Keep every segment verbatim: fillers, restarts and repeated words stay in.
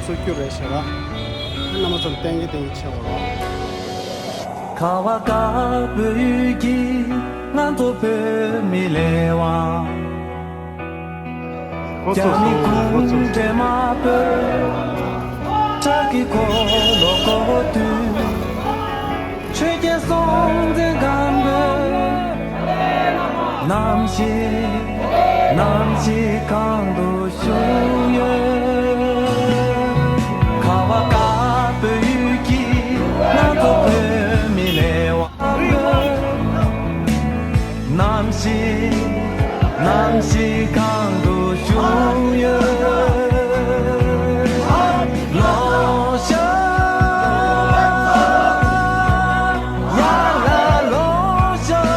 གསོ་རྒྱུ་རེད་ཟེར་ར། རྣམ་པ་ཚོར་བསྟན་གྱི་བསྟན་གྱི་ཆེ་བ་རོགས། ཁ་བ་དཀར་པོའི་ཡུལ་གྱི་ང་ཚོ་བོད་མི་ལས་དབང་། ཁོ་ཚོ་སོང་ཁོ་ཚོ་སོང་། ཁྲག་གི་འཁོར་ལོ་བསྐོར་དུས། ཆོས་རྒྱལ་སྲོང་བཙན་སྒམ་པོས་ནམ་ཞིག་ནམ་ཞིག་གང་དུ་བཞུགས་ཡོད། ཁ་བ་དཀར་པོའི་ཡུལ་གྱི་ང་ཚོ་བོད་མི་ལས་དབང་པོས། ནམ་ཞིག་ནམ་ཞིག་གང་དུ་བཞུགས་ཡོད། ལོངས་ཤོག་ཡར་ལ་ལོངས་ཤོག་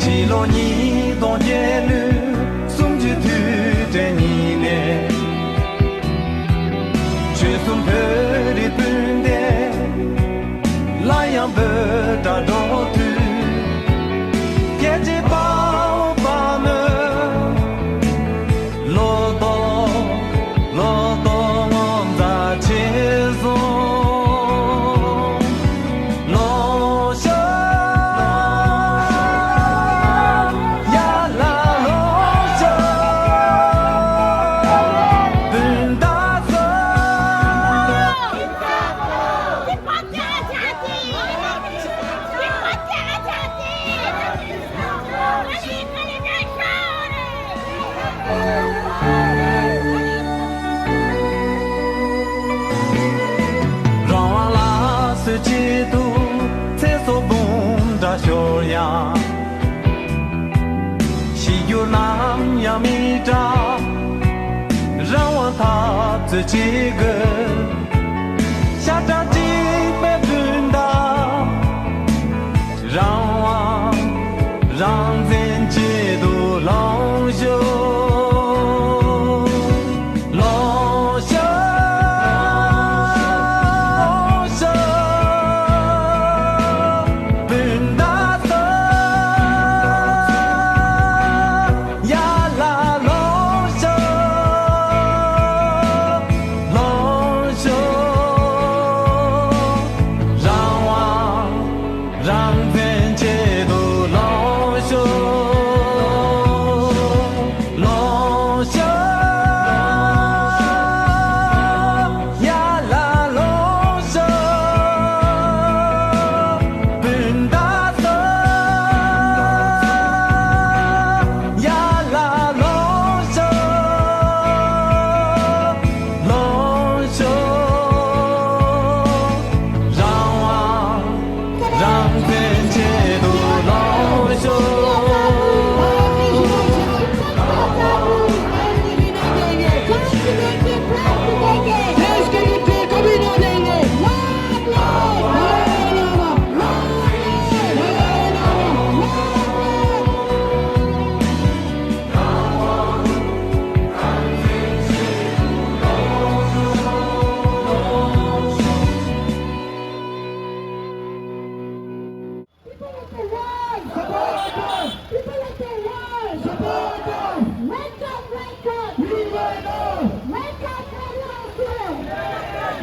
ཕྱི་ལོ་ཉིས་སྟོང་བརྒྱད་བརྒྱ་སུམ་ཅུ་དུས་དྲན་ཉིན་ནས། ཆོལ་གསུམ་བོད་རིགས་སྤུན་ཟླ་སླར་ཡང་བོད་དགྲ་སྒྲོག་དུས། རྒྱལ་གཅེས་དཔའ་བོ་དཔའ་མོས་ལོ་ཏོག་ལོ་ཏོག་ངོ་མཚར་ཆེ་སོང་། ལོངས་ཤོག་ཡར་ལ་ལོངས་ཤོག་སྤུན་ཟླ་ཚོ། རང་དབང་ལ་གསོལ་ཆེད་དུ་ཚེ་སྲོག་འབུམ་ཕྲག་ཤོར་ཡང་། ཤི་རྒྱུ་ནམ་ཡང་མི་འདྲ། རང་དབང་འཐབ་རྩོད་བྱེད་དགོས། ཤ་ཁྲག་གཅིག་པའི་སྤུན་ཟླ། རང་དབང་རང་བཙན་ཆེད་དུ་ལོངས་ཤོག་ལོངས་ཤོག་ལོངས་ཤོག་སྤུན་ཟླ་ཚོ། ཡར་ལ་ལོངས་ཤོག་ལོངས་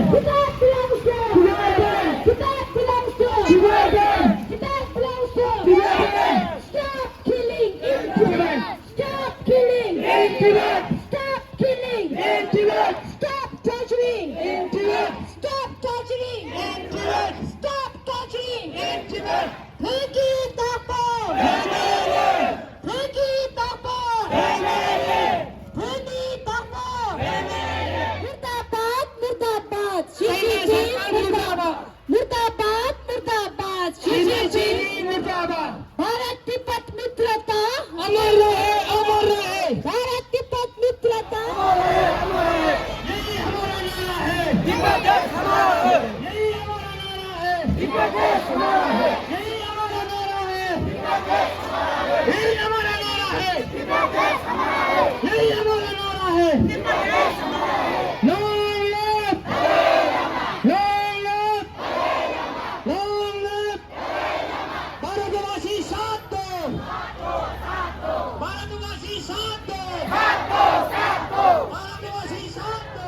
Tibet belongs to Tibetan. Tibet belongs to Tibetan. Tibet belongs to Tibetan. Stop killing in Tibet. Stop killing in Tibet. Stop killing in Tibet. Stop torturing in Tibet. Stop torturing in Tibet. Stop torturing in Tibet. བོད་ཀྱི་བདག་པོ། བོད་ཀྱི་བདག་པོ། བོད་ཀྱི་བདག་པོ། མུར་དཱ་བཱད། མུར་དཱ་བཱད། ཞི་ཅིན་ཕིང་མུར་དཱ་བཱད། མུར་དཱ་བཱད། མུར་དཱ་བཱད། ཞི་ཅིན་ཕིང་མུར་དཱ་བཱད། भारत तिब्बत मित्रता अमर रहे, अमर रहे। भारत तिब्बत मित्रता। यही हमारा नारा है। तिब्बत देश हमारा है। यही हमारा नारा है। तिब्बत देश हमारा है। यही हमारा नारा है। यही हमारा नारा है। यही हमारा नारा है। Long live! Long live! Long live! भारतवासी साथ दो! भारतवासी साथ दो! भारतवासी साथ दो! भारतवासी साथ दो!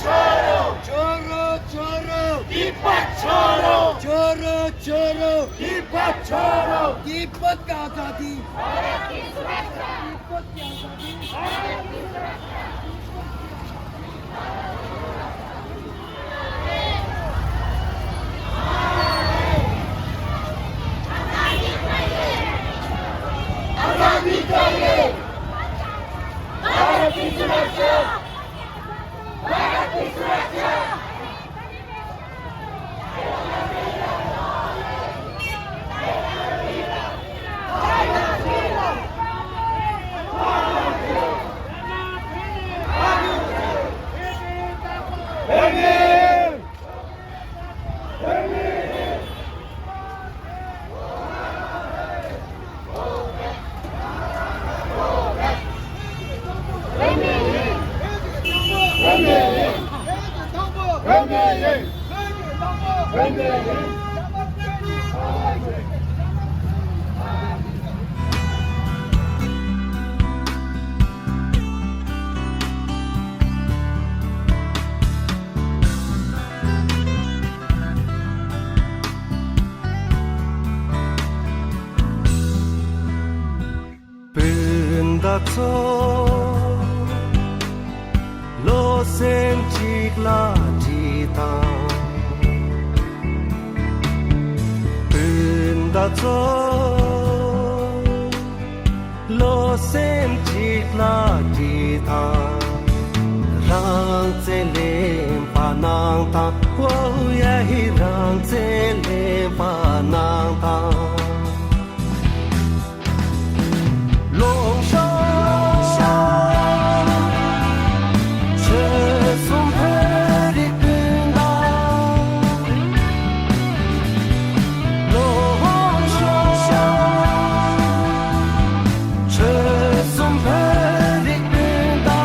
छोड़ो, छोड़ो। तिब्बत छोड़ो। छोड़ो, छोड़ो। तिब्बत छोड़ो। तिब्बत का आजादी। भारत की सुरक्षा। तिब्बत की आजादी। भारत की सुरक्षा। आजादी चाहिए। भारत की सुरक्षा। भारत की सुरक्षा। སྤུན་ཟླ་ཚོ། བློ་སེམས་གཅིག་ལ་སྒྲིལ་དང་། སྤུན་ཟླ་ཚོ། བློ་སེམས་གཅིག་ལ་སྒྲིལ་དང་། རང་བཙན་ལེན་པ་གནང་དང་། ཨོ་ཡ་ཧི། རང་བཙན་ལེན་པ་གནང་དང་། ལོངས་ཤོག་ཆོལ་གསུམ་བོད་རིགས་སྤུན་ཟླ། ལོངས་ཤོག་ཆོལ་གསུམ་བོད་རིགས་སྤུན་ཟླ།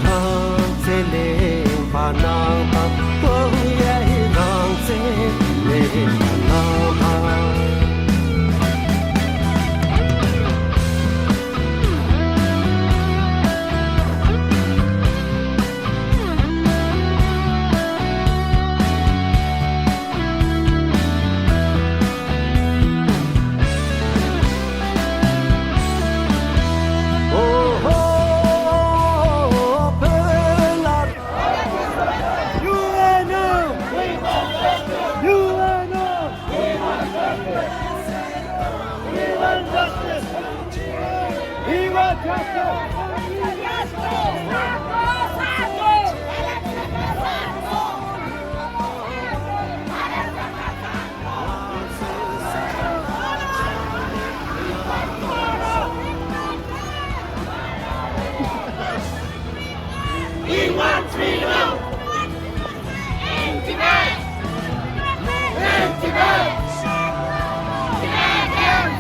རང་བཙན་ལེན་པ་གནང་དང་། ཨོ་ཡ་ཧི། རང་བཙན་ལེན་པ་གནང་དང་། We want justice! We want justice! We want freedom! In Tibet! In Tibet! Tibetans!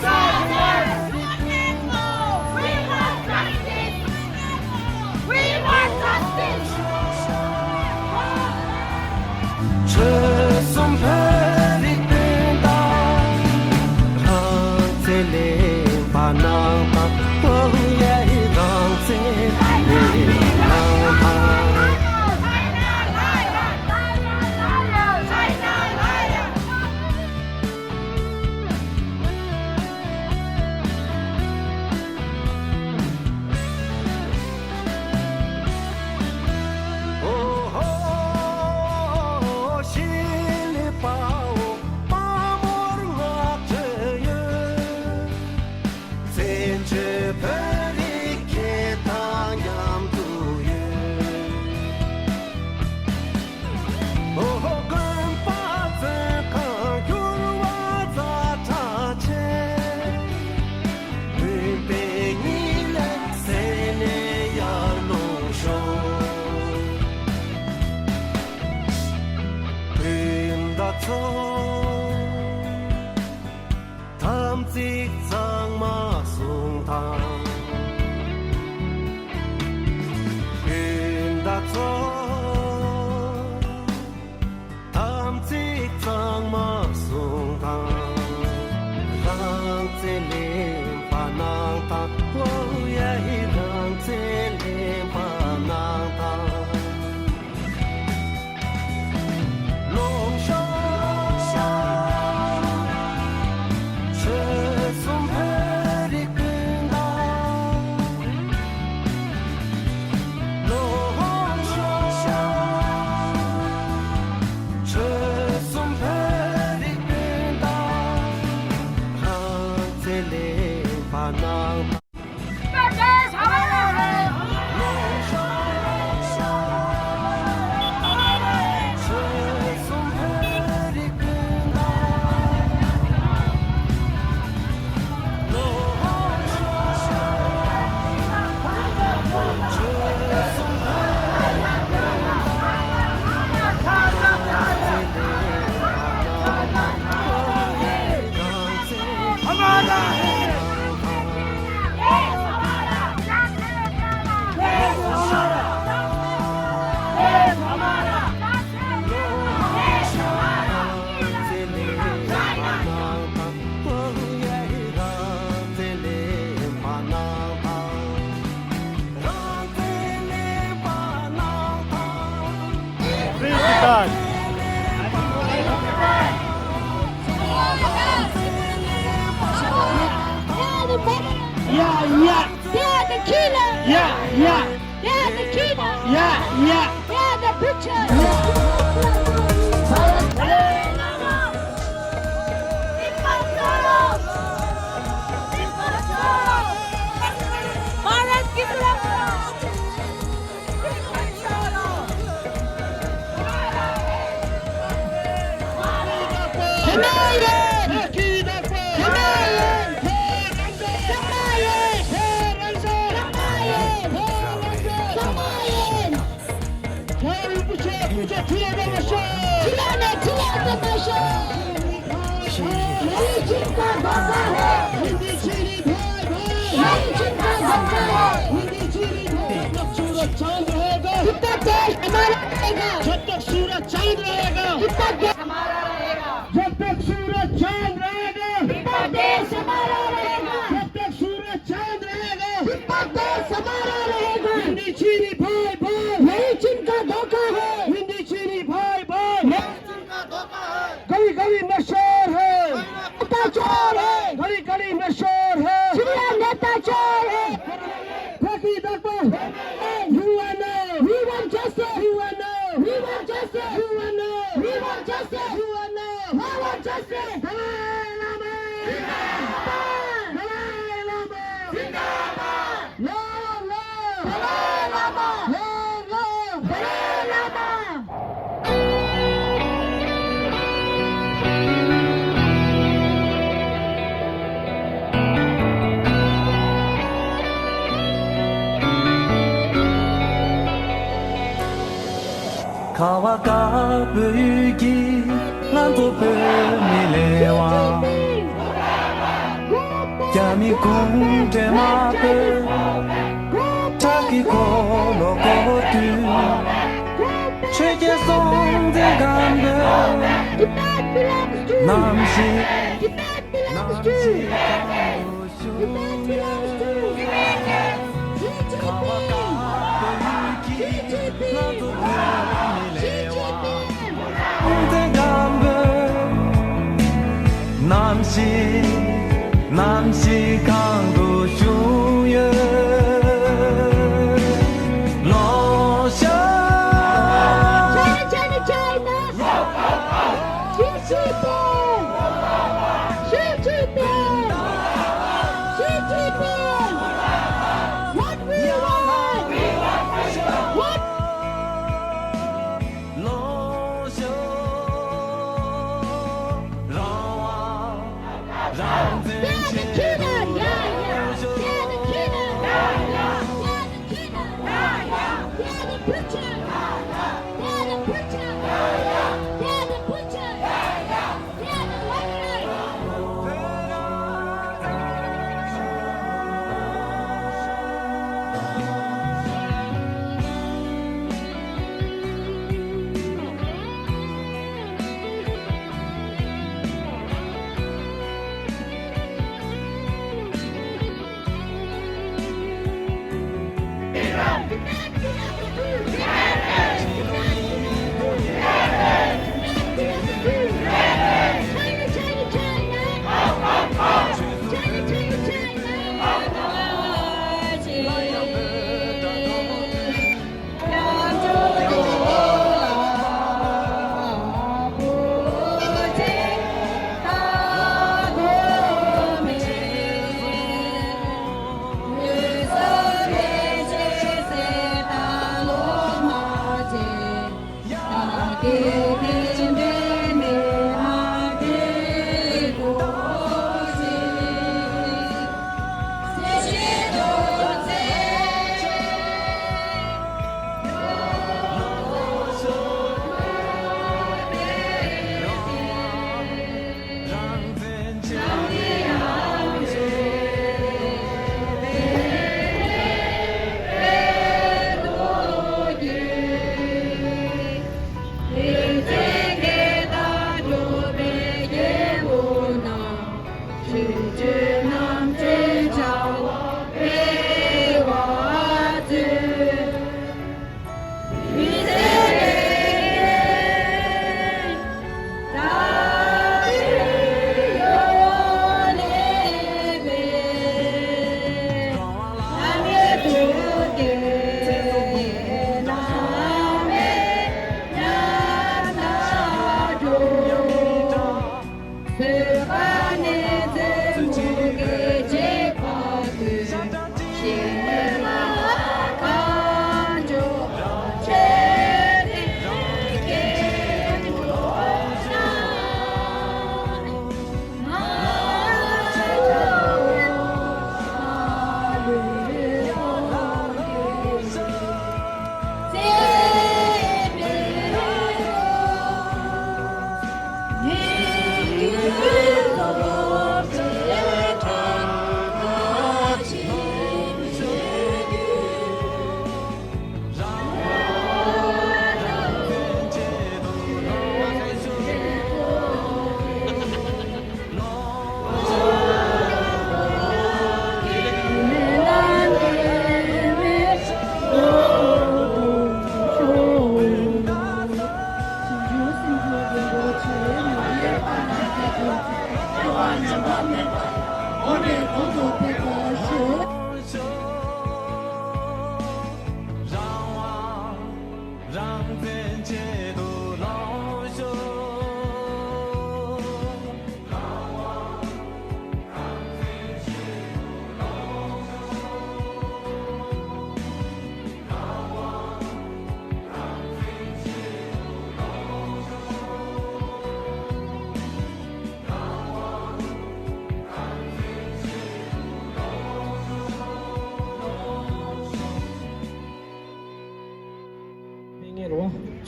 Southerners! We want justice! We want justice! ཆོལ་གསུམ་བོད་རིགས་སྤུན་ཟླ། རང་བཙན་ལེན་པ་གནང་དང་། ཨོ་ཡེ་རང་བཙན་ལེན་གནང་དང་། ཨོ་ཧོ། ཤེས་ལེ་པའོ། དཔའ་མོར་ངག་བྲལ་ཡོད། བཙན་བྱོལ་བོད་རིགས་ཁྱེད་དང་མཉམ་དུ་ཡོད། ཨོ་ཧོ། དགོན་པ་བཙོན་ཁང་བསྒྱུར་བ་ཛ་དྲག་ཆེ། མུན་པའི་གཉིད་ལས་སད་ནས་ཡར་ལོངས་ཤོག། སྤུན་ཟླ་ཚོ། དམ་ཚིག་གཙང་མ་སྲུང་དང་། སྤུན་ཟླ་ཚོ། དམ་ཚིག་གཙང་མ་སྲུང་དང་། རང་བཙན་ལེན་པ་གནང་དང་། ཨོ་ཡེ། རང་བཙན་ལེན་པ་གནང་དང་། ལོངས་ཤོག། ཆོལ་གསུམ་བོད་རིགས་སྤུན་ཟླ། ལོངས་ཤོག། ཆོལ་གསུམ་བོད་རིགས་སྤུན་ཟླ། རང་བཙན་ལེན་པ་གནང་། Yeah, yeah. They are the killer. Yeah, yeah. They are the killer. Yeah, yeah. They are the butchers. Bharat की सुरक्षा। जब तक सूरज चांद रहेगा। जब तक सूरज चांद रहेगा। जब तक सूरज चांद रहेगा। जब तक हमारा रहेगा। जब तक सूरज चांद रहेगा। जब तक देश हमारा रहेगा। जब तक सूरज चांद रहेगा। जब तक देश हमारा रहेगा। हिंदी चीनी भाई भाई। यही चीन का धोखा है। हिंदी चीनी भाई भाई। यही चीन का धोखा है। गली गली में शोर है। नेता चोर है। गली गली में शोर है। चिल्ला नेता चोर है। Take it up. U N O. We want justice. U N O. We want justice. U N O. We want justice. U N O. དཱ་ལའི་བླ་མ། དཱ་ལའི་བླ་མ། ལོ་ལོ། དཱ་ལའི་བླ་མ། ལོ་ལོ། དཱ་ལའི་བླ་མ། ཁ་བ་དཀར་པོའི་ཡུལ་གྱི་ང་ཚོ་བོད་མི་ལས་དབང་། རྒྱ་མི་གུང་ཁྲན་དམར་པོའི་ཁྲག་གི་འཁོར་ལོ་བསྐོར་དུས། ཆོས་རྒྱལ་སྲོང་བཙན་སྒམ་པོའི་རྣམ་ཤེས། རྣམ་ཤེས་གང་དུ་བཞུགས་ཡོད། ཁ་བ་དཀར་པོའི་ཡུལ་གྱི་ང་ཚོ་བོད་མི་ལས་དབང་། སྲོང་བཙན་སྒམ་པོའི་རྣམ་ཤེས། རྣམ་ཤེས་གང་དུ་བཞུགས་ཡོད། ལོ་ཤ། China, China, China. Xi Jinping! Xi Jinping! Xi Jinping! What we want? What? They're the killer! Yeah, yeah! They're the killer! Yeah, yeah! They're the killer! Yeah, yeah! They're the butcher! They're the butcher! They're the butcher! They're the murderer!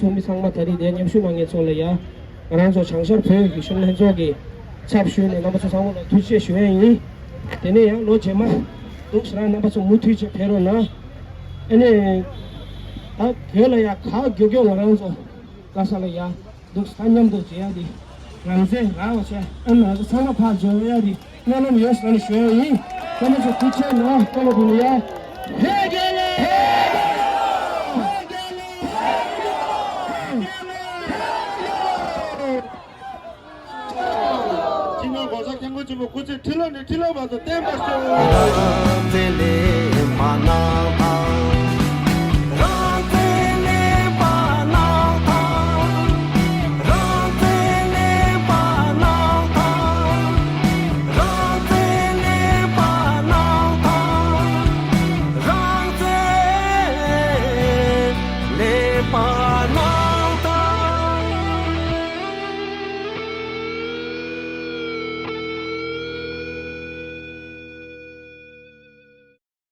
ཚོགས་མི་ཚང་མ་ད་རིང་འདིར་མཉམ་ཞུགས་གནང་མཁན་ཚོ་ལ་ཡ། ང་རང་ཚོ་བྱང་ཤར་བོད་ཀྱི་གཞོན་ནུ་ལྷན་ཚོགས་ཀྱི་ཚབ་ཞུས་ནས་རྣམ་པ་ཚོ་ཚང་མ་ལ་ཐུགས་རྗེ་ཆེ་ཞུ་ཡ་ཡིན། དེ་ནས་ཡང་ལོ་རྗེས་མ་འདུག་ཟེར་ན་རྣམ་པ་ཚོ་མུ་མཐུད་བྱས་ཕེབས་རོགས་གནང་། ཨ་ནི། ད་བོད་ལ་ཡ་ག་མགྱོགས་མགྱོགས་ང་རང་ཚོ་ག་ས་ལ་ཡ། འདུག་ས་མཉམ་དུ་བྱེད་ཡ་དེ། རང་བཙན་རག་པ་བྱས་ཨ་ནི་ང་ཚོ་ཚང་མ་ཕར་འབྱོར་ཡ་དེ་སྨོན་ལམ་ཡོད་ཟེར་ནས་ཞུ་ཡ་ཡིན། ཚང་མ་ཚོ་ཐུགས་རྗེ་གནང་། སྐུ་ལ་བུ་ལ་ཡ། ཧེ་རྒྱལ་ལོ། ཧེ་རྒྱལ་ལོ། ཧེ་རྒྱལ་ལོ། ཁྱིམ་ནང་གོང་ས་སྐྱབས་མགོན་ཆེན་པོ་སྐུ་ཚེ་ཁྲི་ལོ་ནས་ཁྲི་ལོ་བར་དུ་བརྟན་པར་ཤོག། རང་བཙན་ལས་མ་གནང་དང་